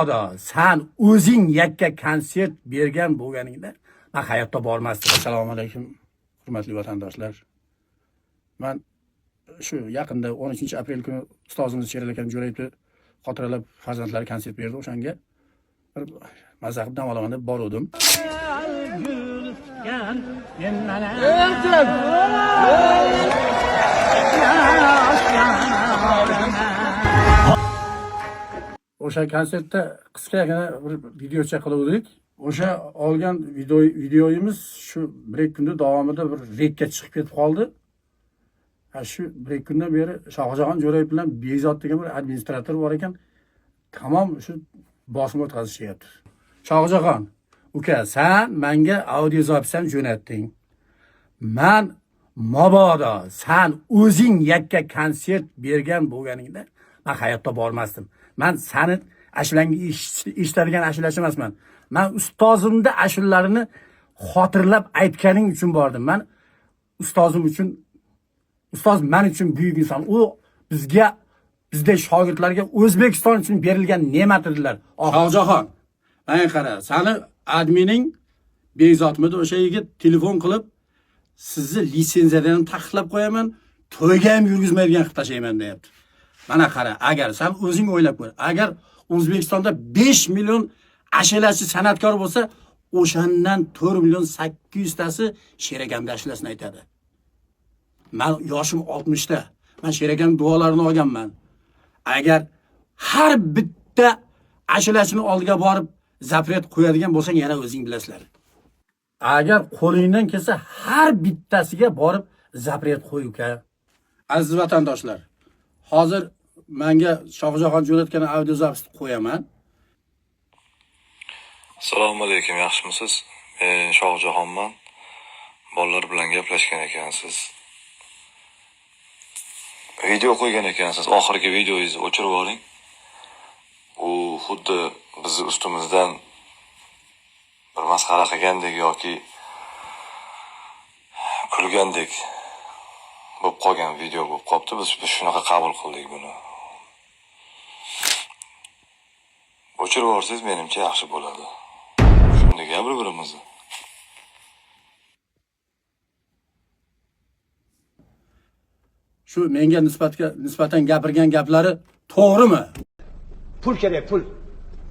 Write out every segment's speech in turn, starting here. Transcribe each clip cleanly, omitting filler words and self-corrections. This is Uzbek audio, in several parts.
Mabodo san o'zing yakka konsert bergan bo'lganingda man hayotda bormasdim. Assalomu alaykum, hurmatli vatandoshlar. Man shu yaqinda 13 aprel kuni ustozimiz Sherali akam Jo'rayevni xotiralab farzandlari konsert berdi. O'shanga bir maza qilib dam olaman deb boruvdim. O'sha konsertda qisqagina bir videocha qiluvdik. O'sha olgan videoyimiz shu bir ikki kunda davomida bir rekka chiqib ketib qoldi. Ha, shu bir ikki kundan beri Shohjahon Jo'rayev bilan Bekzod degan bir administrator bor ekan, tamom shu bosim o'tkazishyapti. Shohjahon uka, san menga audio запись ham jo'natding. Man mabodo san o'zing yakka konsert bergan bo'lganingda man hayotda bormasdim. Man sani ashulangga eshitadigan ashulachi emasman. Man ustozimni ashulalarini xotirlab aytganing uchun bordim. Man ustozim uchun, ustoz man uchun buyuk inson. U bizga, bizdek shogirdlarga O'zbekiston uchun berilgan ne'mat edilar. Shohjahon, menga qara, sani admining Bekzodmidi o'sha yigit telefon qilib, sizni litsenziyadan ham taqiqlab qo'yaman, to'yga ham yurgizmaydigan qilib tashlayman deyapti. Mana qara, agar san o'zing o'ylab ko'r, agar O'zbekistonda 5 million ashulachi san'atkor bo'lsa, o'shandan 4 million 800 tasi Sherakamda ashulasini aytadi. Man yoshim 60 ta. Man Sherakam duolarini olganman. Agar har bitta ashulachini oldiga borib запрет qo'yadigan bo'lsang, yana o'zing bilasizlar. Agar qo'lingdan kelsa, har bittasiga borib запрет qo'y, uka. Aziz vatandoshlar, hozir menga Shohjahon jo'natgan аудиозапись ni qo'yaman. Assalomu alaykum, yaxshimisiz? Men Shohjahonman. Bolalar bilan gaplashgan ekansiz. Video qo'ygan ekansiz. Oxirgi videongizni o'chirib yuboring. U xuddi bizni ustimizdan bir masxara qilgandek yoki kulgandek bo'lib qolgan video bo'lib qolibdi. Biz shunaqa qabul qildik buni. O'chirib yuborsangiz, menimcha yaxshi bo'ladi. Shunday bir-birimizni. Shu menga nisbatan gapirgan gaplari to'g'rimi? Pul kerak, pul.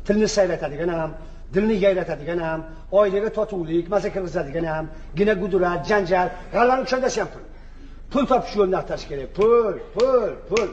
Tilni sayratadigan ham, dilni yayratadigan ham, oilaga totuvlik, maza kirgizadigan ham, gina gudurat, janjal, g'allani kushandasi ham pul. Pul topish yo'lini axtarish kerak. Pul, pul, pul.